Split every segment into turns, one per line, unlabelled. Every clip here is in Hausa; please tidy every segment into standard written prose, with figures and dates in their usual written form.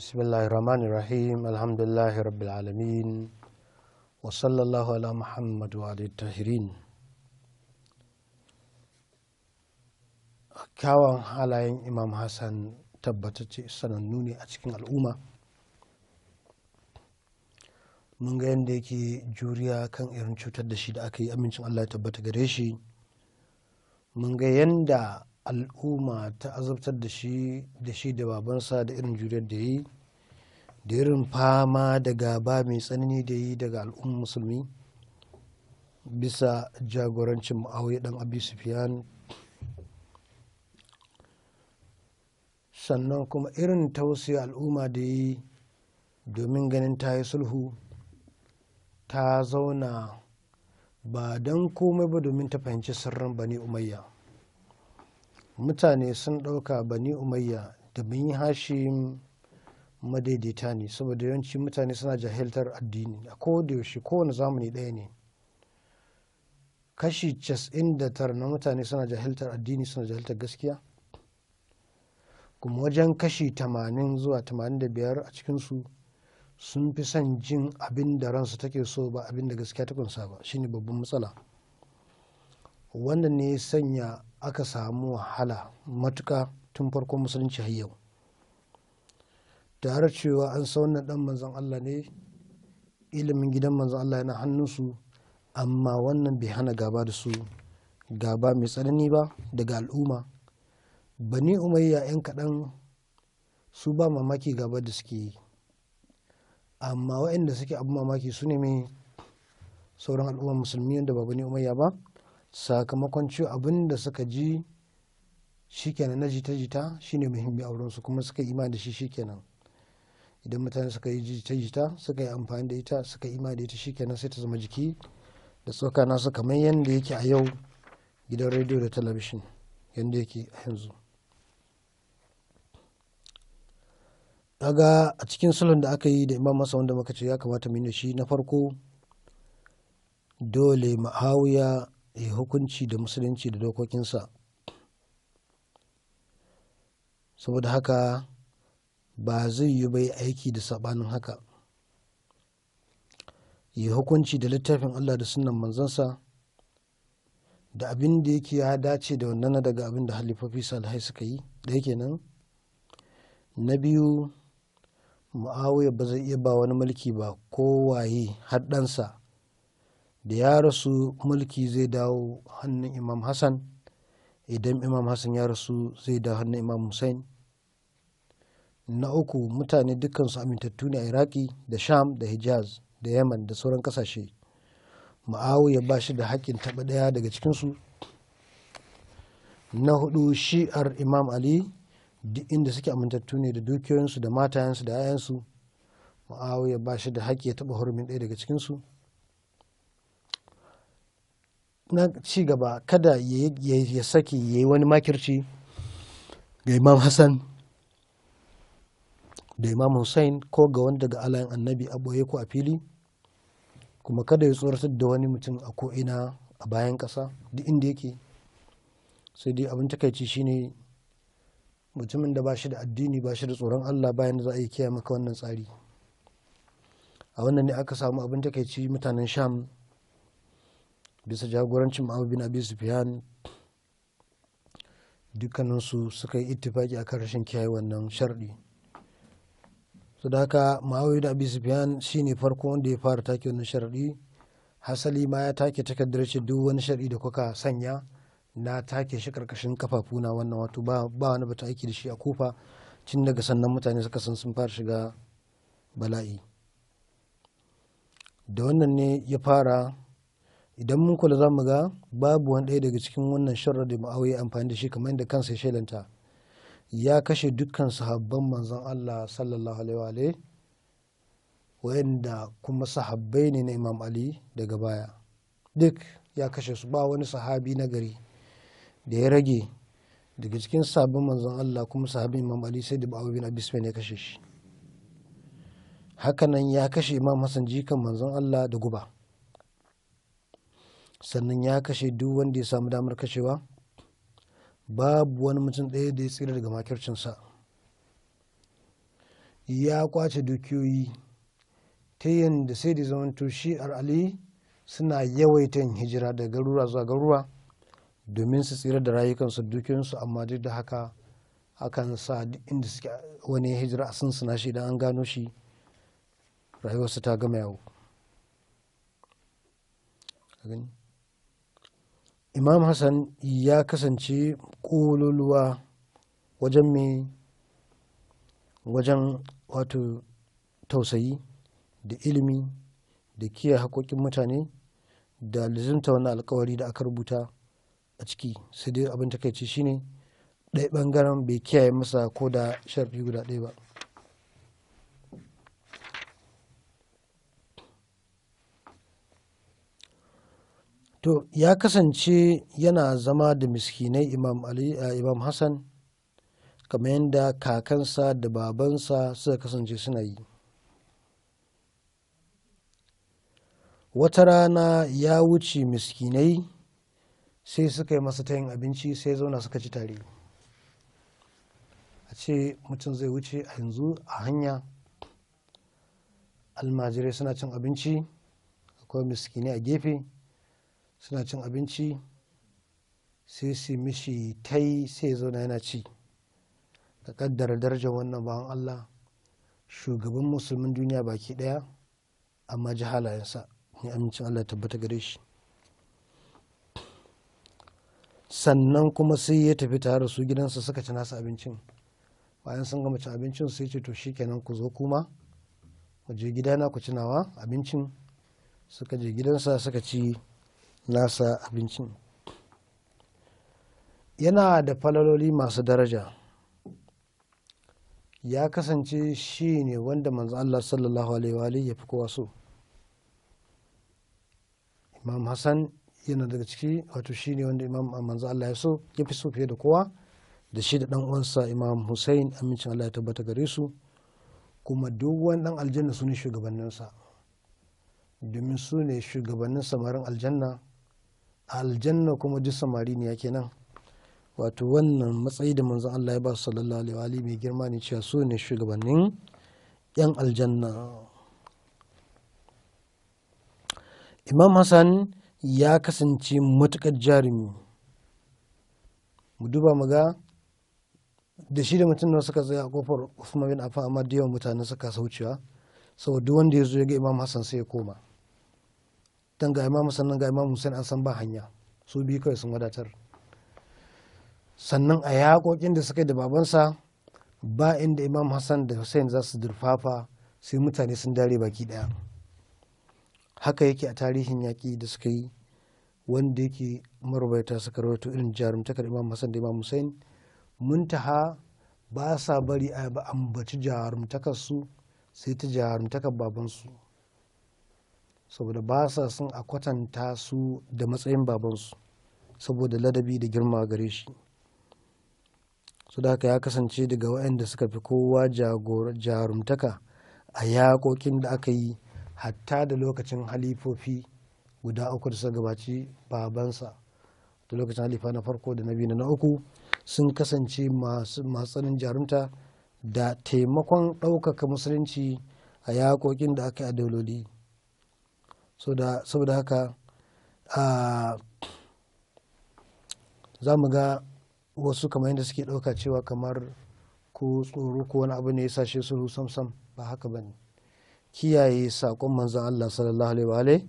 بسم الله الرحمن الرحيم، الحمد لله رب العالمين، وصلى الله على محمد وعلى الطاهرين. Kyawun halayen Imam Hassan tabbatacce sanannu ne a cikin al'umma. Mun ga yadda yake juriya kan irin cutar da shi da aka yi, amincin Allah ya tabbata gare shi. Mun ga yadda al'umma ta azabtar da shi da shi da babansa, da irin juriyar da yi, da irin fama da gaba mai tsanani da yi daga al'ummar musulmi bisa jagorancin Muawiya dan Abi Sufyan. Sannan kuma irin tausaya al'umma da yi domin ganin ta yi sulhu, ta zauna ba don komai ba domin ta fahimci sirrin Bani Umayya. Mutane sun ɗauka Bani Umayya da Bani Hashim madaidaita ne, saboda yawanci mutane suna jahiltar addini a kodayaushe, kowane zamani ɗaya ne. Kashi 99 na mutane suna jahiltar addini, suna jahiltar gaskiya. Kuma wajen kashi 80 zuwa 85 a cikinsu sun fi son jin abin da ransu take so ba abin da gaskiya ta kunsa ba. Shine babban matsala. Wannan ne sanya aka samu wahala matuka tun farkon musulunci har yau. Tare cewa an san wannan dan manzon Allah ne, ilimin gidan manzon Allah yana hannunsu, amma wannan bai hana gaba da su, gaba mai tsanani ba daga al'umma. Bani Umayya 'yan kaɗan su ba mamaki gaba da suke yi, amma waɗanda suke abu mamaki su ne mai sauran al'ummar musulmi wanda ba Bani Umayya ba, sakamakon cewa abin da suka ji shikenan na jita-jita shine muhimmi a wurinsu, kuma suka yi imani da shi shikenan. Idan mutane suka yi jita-jita, suka yi amfani da ita, suka yi imani da ita, shikenan sai ta zama jiki da tsoka nasu, kamar yadda yake a yau gidan rediyo da talabishin yadda yake a yanzu. Kaga a cikin sulhun da aka yi da Imam Hassan, wanda muka ce ya kamata mu yi da shi, na farko dole Muawiya ya hukunci da musulunci da dokokinsa. Saboda haka ba zai yi bai aiki da sabanin haka. Ya hukunci da littafin Allah da sunnan manzansa da abin da yake ya dace da wannan daga abin da halifofi salihai suka yi. Da yake nan. Na biyu, Muawiya ba zai iya ba wani mulki ba ko waye har ɗansa. Da ya rasu mulki zai dawo hannun Imam Hassan. Idan Imam Hassan ya rasu zai dawo hannun Imam Hussein. Na uku, mutane dukkansu amintattu ne a Iraki da Sham da Hijaz da Yaman da sauran kasashe. Muawiya ba shi da haƙƙin taɓa ɗaya daga cikinsu. Na hudu, shi'ar Imam Ali duk inda suke amintattu ne da dukiyoyinsu da matayensu da 'ya'yansu. Muawiya ba shi da haƙƙi ya taɓa hurumin ɗaya daga cikinsu. Na ci gaba, kada ya saki ya yi wani makirci ga Imam Hassan da Imam Hussein ko ga wani daga alayin annabi a ɓoye ko a fili, kuma kada ya tsoratar da wani mutum a ko'ina a bayan ƙasa duk inda yake. Sai dai abin takaici shine mutumin da ba shi da addini, ba shi da tsoron Allah, bayan da za a yi kiyaye maka wannan tsari. A wannan ne aka samu abin takaici, mutanen Sham bisa jagorancin Muawiya bin Abi Sufyan dukkaninsu suka yi ittifaki akan rashin kiyaye wannan sharɗi. Su da haka Muawiya bin Abi Sufyan shine farko wanda ya fara take wannan sharɗi. Hasali ma ya take takardar ce duk wani sharɗi da kuka sanya na take shi karkashin kafafuna. Wannan wato ba wani bata aiki da shi a Kufa. Tun daga sannan mutane suka san sun fara shiga bala'i. Da wannan ne ya fara. Idan mun kula za mu ga babu wani ɗaya daga cikin wannan sharri da Muawiya amfani da shi, kamar yadda kansa ya shelanta. Ya kashe dukkan sahabban manzon Allah sallallahu alaihi wa alihi, wayanda kuma sahabbai ne na Imam Ali daga baya. Duk ya kashe su, ba wani sahabi na gari da ya rage daga cikin sahabban manzon Allah kuma sahabin Imam Ali sai da Muawiya bin Abi Sufyan ya kashe shi. Hakanan ya kashe Imam Hassan jikan manzon Allah da guba. Sannan ya kashe duk wanda ya samu damar kashewa. Babu wani mutum ɗaya da ya tsira daga makircinsa. Ya kwace dukiyoyi ta yadda sai da zamanto Shi'ar Ali suna yawaita yin hijira daga garuruwa zuwa garuruwa domin su tsira da rayukansu, dukiyoyinsu. Amma duk da haka akan sa duk inda suke wani hijira a sunsuna shi, idan an gano shi rayuwarsa ta gama yawo. Imam Hassan ya kasance ƙololuwa wajen me, wajen wato tausayi da ilimi da kiyaye haƙoƙin mutane da lizimta wannan alƙawari da aka rubuta a ciki. Sai dai abin takaici shine ɗaya ɓangaren bai kiyaye masa ko da sharaɗi guda ɗaya ba. To ya kasance yana zama da miskinai Imam Ali, Imam Hassan, kamar yadda kakansa da babansa suka kasance suna yi. Wata rana ya wuce miskinai sai suka yi masa tayin abinci, sai zauna suka ci tare. A ce mutum zai wuce a yanzu a hanya, almajirai suna cin abinci, akwai miskinai a gefe suna cin abinci, sai su mishi tai, sai zauna yana ci. Ka kaddara darajar wannan bawan Allah, shugaban musulmin duniya baki daya, amma ji halayensa, ni amincin Allah tabbata gare shi. Sannan kuma sai ya tafi tare da su gidansa suka ci nasa abincin. Bayan sun gama cin abincin sai ce to shikenan ku zo kuma mu je gidana ku ci nawa abincin. Suka je gidansa suka ci nasa abincin. Yana da falaloli masu daraja. Ya kasance shi ne wanda manzo Allah sallallahu alaihi wa alihi ya fi kowa so. Imam Hassan yana daga ciki, wato shi ne wanda Imam manzo Allah ya so, ya fi so fiye da kowa, da shi da dan uwansa Imam Hussein, amincin Allah ya tabbata gare su. Kuma duk wani dan aljanna su ne shugabanninsa, domin su ne shugabannin samarin aljanna. A aljanna kuma duk samari ne yake nan. Wato wannan matsayi da manzon Allah ya ba su sallallahu alaihi wa alihi mai girma ne, cewa su ne shugabannin yan aljanna. Imam Hassan ya kasance matuƙar jarumi. Mu duba mu ga da shi da mutum da suka tsaya a kofar Uthman bin Affan, amma da yawan mutane suka saucewa, saboda duk wanda ya zo ya ga Imam Hassan sai ya koma. Dan ga Imam Hassan nan ga Imam Hussein, an san ba hanya, su biyu kawai sun wadatar. Sannan a yaƙoƙin da suka yi da babansa, ba inda Imam Hassan da Hussein za su durfafa sai mutane sun dare baki ɗaya. Haka yake a tarihin yaƙi da suka yi, wanda yake marubaita suka rawaito irin jarumtakar Imam Hassan da Imam Hussein. Muntaha ba sa bari a ba ambaci jarumtakar su sai ta jarumtakar babansu, saboda ba sa son a kwatanta su da matsayin babansu, saboda ladabi da girma gare shi. Su da haka ya kasance daga waɗanda suka fi kowa jarumtaka a yaƙoƙin da aka yi, hatta da lokacin halifofi guda uku da suka gabaci babansa, da lokacin halifa na farko da na biyu da na uku, sun kasance masu tsananin jarumta da taimakon ɗaukaka musulunci a yaƙoƙin da aka yi a dauloli. Saboda haka za mu ga wasu kamar yadda suke ɗauka cewa kamar ko tsoro ko wani abu ne ya sashe sulhu, sam-sam ba haka ba ne. Kiyaye saƙon manzon Allah sallallahu alaihi wa alihi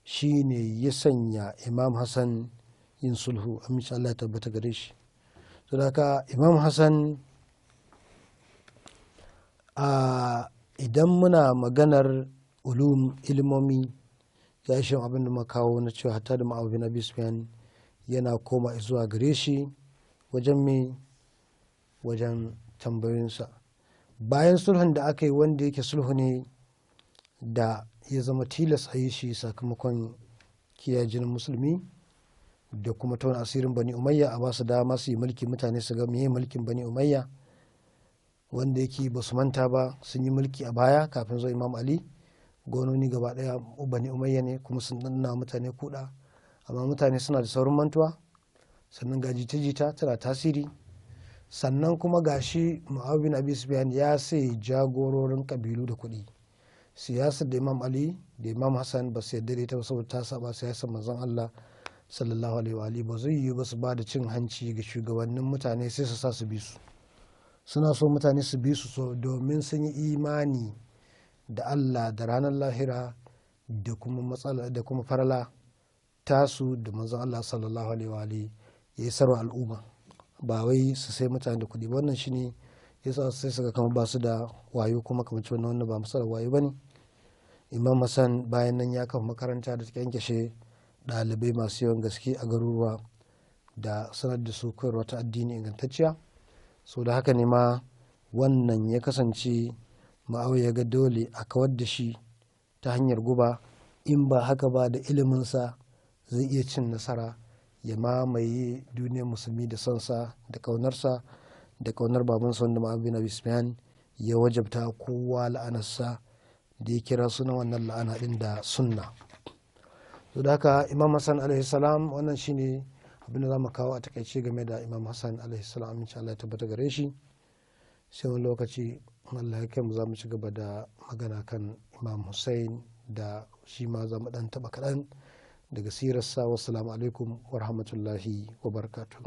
shi ne ya sanya Imam Hassan yin sulhu, amincin Allah ya tabbata gare shi. Saboda haka Imam Hassan, idan muna maganar ulum, ilimomi, ya ishe abin da muka kawo na cewa hatta da Mu'awiya bin Abi Sufyan yana koma zuwa gare shi wajen me, wajen tambayoyinsa. Bayan sulhun da aka yi, wanda yake sulhu ne da ya zama tilas a yi shi sakamakon kiyaye jinin musulmi da kuma tauna asirin Bani Umayya, a ba su dama su yi mulki, mutane su ga meye mulkin Bani Umayya, wanda yake ba su manta ba sun yi mulki a baya kafin zuwa Imam Ali. Gononi gaba daya Bani Umayya ne, kuma sun danna mutane kuɗa, amma mutane suna da saurin mantuwa. Sannan ga jita-jita tana tasiri. Sannan kuma gashi Muawiya bin Abi Sufyan ya sai jagororin kabilu da kuɗi. Siyasar da Imam Ali da Imam Hassan ba su yarda da ita ba saboda ta saba siyasar manzon Allah sallallahu alaihi wa alihi. Ba zai yiwu ba su ba da cin hanci ga shugabannin mutane sai su sa su bi su. Suna so mutane su bi su so domin sun yi imani da Allah da ranar lahira da kuma matsala da kuma farala tasu da manzon Allah sallallahu alaihi wa alihi ya isarwa al'umma, ba wai su sai mutane da kuɗi ba. Wannan shine yasa sai suka kama ba su da wayo kuma kamar wannan, wannan ba matsalar wayo bane. Imam Hassan bayan nan ya kafa makaranta da ta kyankyashe ɗalibai masu yawan gaske a garuruwa da sanar da su koyarwa ta addini ingantacciya. So da haka ne ma wannan ya kasance Muawiya ya ga dole a kawar da shi ta hanyar guba. In ba haka ba da iliminsa zai iya cin nasara ya mamaye duniyar musulmi da sonsa da ƙaunarsa da ƙaunar babansa, wanda Muawiya bin Abi Sufyan ya wajabta kowa la'anarsa da ya kira sunan wannan la'ana din da sunna. So da haka Imam Hassan alaihi salam, wannan shine abin da zamu kawo a takaice game da Imam Hassan alaihi salam, amince Allah ya tabbata gare shi. Sai wani lokaci in Allah ya kai mu zamu ci gaba da magana kan Imam Hussein, da shi ma zamu dan taba kaɗan daga sirarsa. Wassalamu alaikum wa rahmatullahi wa barakatuh.